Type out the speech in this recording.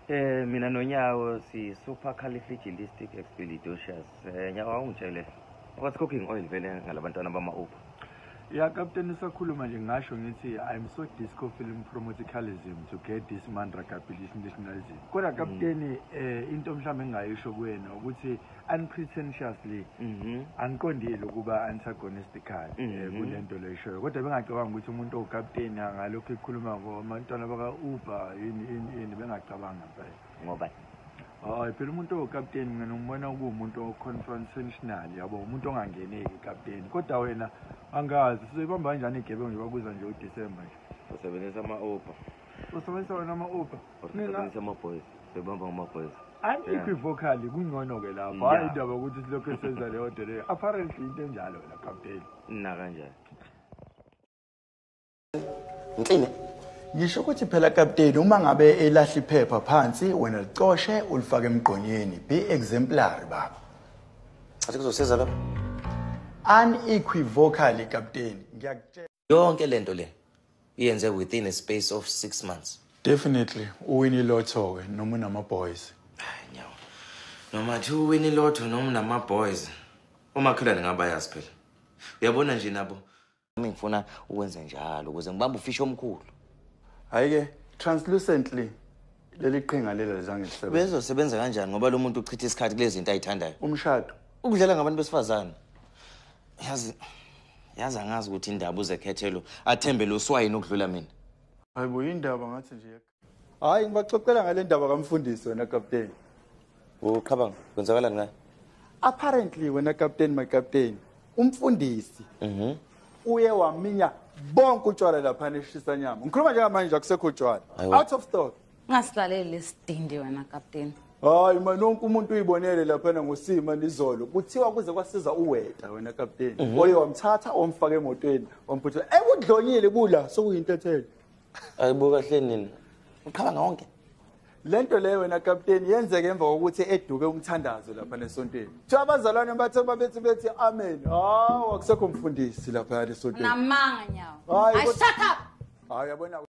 Mina noNyawo si supercalifragilisticexpialidocious. Nyawo, awungitshele. What's cooking oil vele ngalabantwana bama Uber? Ya Captain, sakhuluma nje, ngasho ngithi I'm so disco film promoticalism to get this man nationalism. Kodwa Captain, into mhlawumbe engingayisho kuwena ukuthi unpretentiously, angiqondile ukuba antagonistical kulento leyishoyo, kodwa bengacabanga ukuthi umuntu owukapteni angalokhu ekhuluma ngomantwana baka-Uber, yini yini yini, bengacabanga mpela. Ngoba Hayi phela, umuntu owukapteni mina ngibona kuwumuntu o-confrontational, yabo, umuntu ongangeneki kapteni. Kodwa wena angazi sizoyibamba kanjani igebengu nje bakuza nje uDisemba nje. Usebenzisa ama Uber. Usebenzisa wena ama-Uber? Usebenzisa ama boys. Sebamba ngama boys. Unequivocally kungcono-ke lapho. Hhayi, indaba ukuthi silokhu senza leyo nto leyo, apparently into enjalo wena kapteni. Na kanjani? Ngicine. Ngisho ukuthi phela kapteni, uma ngabe elahla iphepha phansi, wena licoshe ulifake emgqonyeni. Be exemplary, baba. Athi kuzosiza lapho. Unequivocally kapteni, ngiyakutshela. Yonke lento le iyenze within a space of 6 months. Definitely uwini lotto ke noma unama boys. Hayi Nyawo. Noma thi uwini lotto noma unama boys. Umakhelwane ngabayazi phela. Uyabona nje nabo. Mina ngifuna ukwenza njalo ukuze ngibambe ufishi omkhulu. Hayi ke, translucently leli qhinga lela lizange lisebenze. Bezosebenza kanjani ngoba lo muntu uchitha isikhathi kulezi zinto ayithandayo? Umshado. Ukudlala ngabantu besifazane. Yazi angazi ukuthi indaba uzekhethelo athembe lo swayini ukudlula mina. Hayibo, indaba ngathi nje. Hayi, ngibaxoxela ngale ndaba kamfundisi wena kapteni. Uqhabanga kwenzakalani ngaye? Apparently wena captain, my captain, umfundisi uye waminya bonke utshwala lapha eshisa nyama. Ngikhuluma njengamanje akusekho utshwala. Hayibo. Out of stock. Ungasilaleli lesidindi wena kapteni. Hayi man, wonke umuntu uyibonele laphana ngosima nizolo. Kuthiwa kuze kwasiza uweta wena kapteni. Oye wamthatha wamfaka emotweni, wamphutha. Ekudlonyile kula sokuyinto. Ayibo, kahle nini? Uqhabanga wonke. Lento leyo wena kapteni yenzeke emva kokuthi eduke umthandazo lapha nesontweni. Kuthiwa abazalwane bathe babethi bethi amen. Hawu, akusekho mfundisi lapha esontweni. Namanga, Nyawo. Hayi, Ay, shut up. Hayi, yabona.